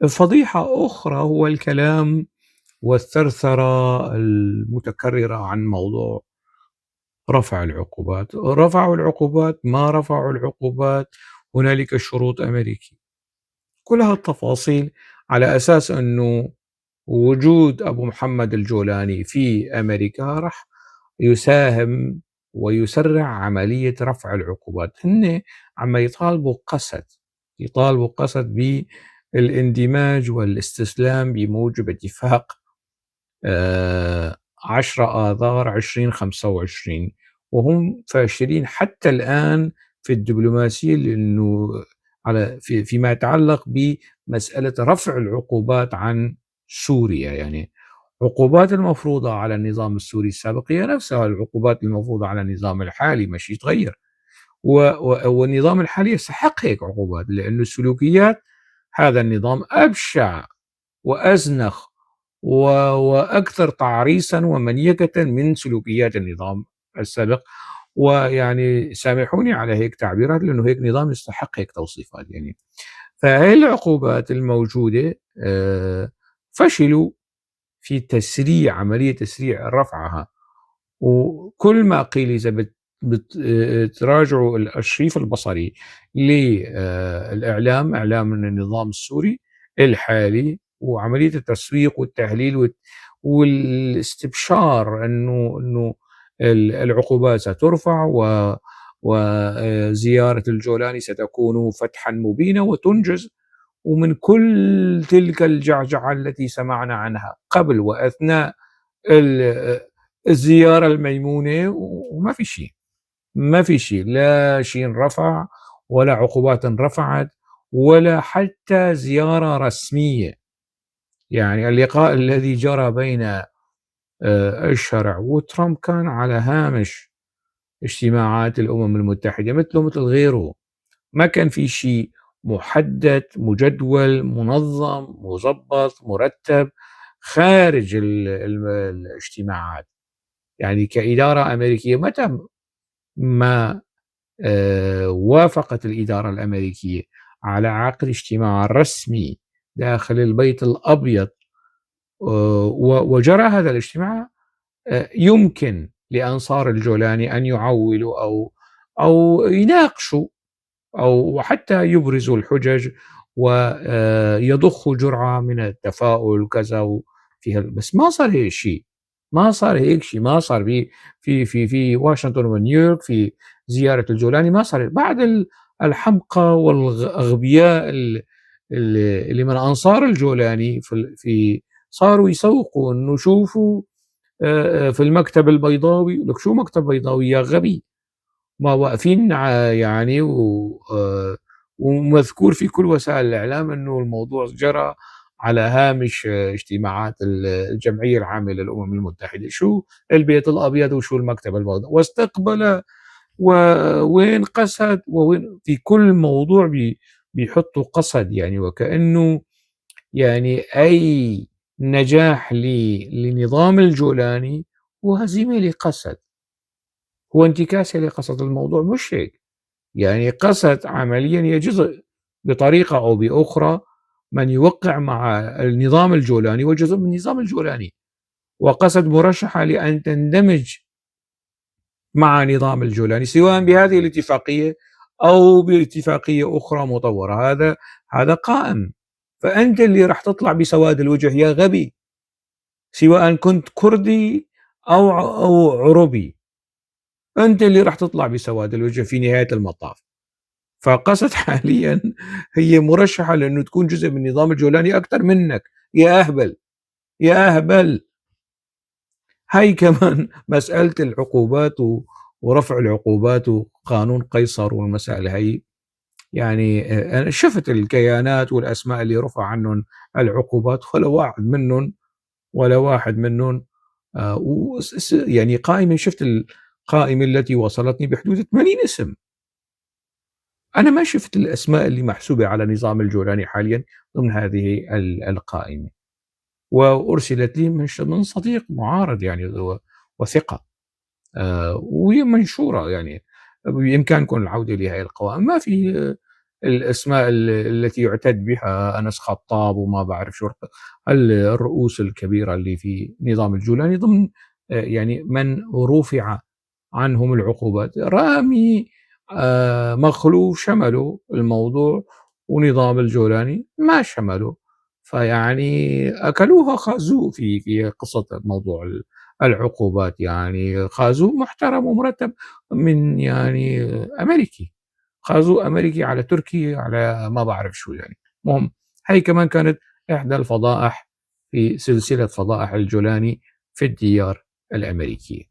فضيحة أخرى هو الكلام والثرثرة المتكررة عن موضوع رفع العقوبات. رفعوا العقوبات، ما رفعوا العقوبات، هنالك شروط أمريكية، كل هالتفاصيل على أساس أنه وجود أبو محمد الجولاني في أمريكا راح يساهم ويسرع عملية رفع العقوبات. هن عم يطالبوا قسد، يطالبوا قسد بالاندماج والاستسلام بموجب اتفاق 10 آذار 2025، وهم فاشلين حتى الآن في الدبلوماسية، لأنه على فيما يتعلق بمسألة رفع العقوبات عن سوريا. عقوبات المفروضة على النظام السوري السابق هي نفسها العقوبات المفروضة على النظام الحالي، ماشي يتغير. والنظام الحالي يستحق هيك عقوبات، لأنه سلوكيات هذا النظام أبشع وأزنخ وأكثر تعريسا ومنيكة من سلوكيات النظام السابق. ويعني سامحوني على هيك تعبيرات، لأنه هيك نظام يستحق هيك توصيفات. فهي العقوبات الموجودة فشلوا في عملية تسريع رفعها. وكل ما قيل إذا بتراجعوا الأرشيف البصري للإعلام، إعلام النظام السوري الحالي، وعملية التسويق والتهليل والاستبشار إنه العقوبات سترفع وزيارة الجولاني ستكون فتحا مبينا وتنجز، ومن كل تلك الجعجعة التي سمعنا عنها قبل وأثناء الزيارة الميمونة، وما في شيء، ما في شيء، لا شيء رفع ولا عقوبات رفعت ولا حتى زيارة رسمية. اللقاء الذي جرى بين الشرع وترامب كان على هامش اجتماعات الأمم المتحدة مثله مثل غيره، ما كان في شيء محدد مجدول منظم مظبط مرتب خارج الاجتماعات. كإدارة أمريكية متى ما وافقت الإدارة الأمريكية على عقد اجتماع رسمي داخل البيت الأبيض، وجرى هذا الاجتماع، يمكن لأنصار الجولاني أن يعولوا أو يناقشوا أو حتى يبرزوا الحجج ويضخوا جرعة من التفاؤل وكذا فيها. بس ما صار هيك شيء، ما صار هيك شيء، ما صار في في في واشنطن ونيويورك في زيارة الجولاني، ما صار. بعد الحمقى والأغبياء اللي من أنصار الجولاني في صاروا يسوقوا إنه شوفوا في المكتب البيضاوي. لك شو مكتب بيضاوي يا غبي؟ ما واقفين ومذكور في كل وسائل الإعلام إنه الموضوع جرى على هامش اجتماعات الجمعية العامة للأمم المتحدة. شو البيت الأبيض وشو المكتب البيضاوي واستقبل وين قسد ووين في كل موضوع بيحطوا قسد، وكأنه أي نجاح لنظام الجولاني هو هزيمة لقسد، هو انتكاسة لقسد. الموضوع مش هيك، قسد عمليا هي جزء بطريقة أو بأخرى من يوقع مع النظام الجولاني وجزء من النظام الجولاني، وقسد مرشحة لأن تندمج مع نظام الجولاني سواء بهذه الاتفاقية أو باتفاقية أخرى مطورة. هذا قائم. فأنت اللي راح تطلع بسواد الوجه يا غبي، سواء كنت كردي أو عربي، أنت اللي راح تطلع بسواد الوجه في نهاية المطاف. فقسد حاليا هي مرشحة لأنه تكون جزء من النظام الجولاني أكثر منك يا أهبل، يا أهبل. هاي كمان مسألة العقوبات ورفع العقوبات وقانون قيصر والمسائل هاي. أنا شفت الكيانات والأسماء اللي رفع عنهم العقوبات، ولا واحد منهم، ولا واحد منهم، يعني قائمة، شفت القائمة التي وصلتني بحدود 80 اسم. أنا ما شفت الأسماء اللي محسوبة على نظام الجولاني حاليا ضمن هذه القائمة، وأرسلت لي من صديق معارض وثقة، وهي منشورة، بإمكانكم العودة لهذه القوائم. ما في الأسماء التي يعتد بها، أنس خطاب وما بعرف شو، الرؤوس الكبيرة اللي في نظام الجولاني ضمن من رفع عنهم العقوبات. رامي مخلوف شملوا الموضوع، ونظام الجولاني ما شملوا، فيعني أكلوها خازوق في قصة موضوع العقوبات. خازوق محترم ومرتب من أمريكي، خازوق أمريكي على تركي على ما بعرف شو. المهم هي كمان كانت إحدى الفضائح في سلسلة فضائح الجولاني في الديار الأمريكية.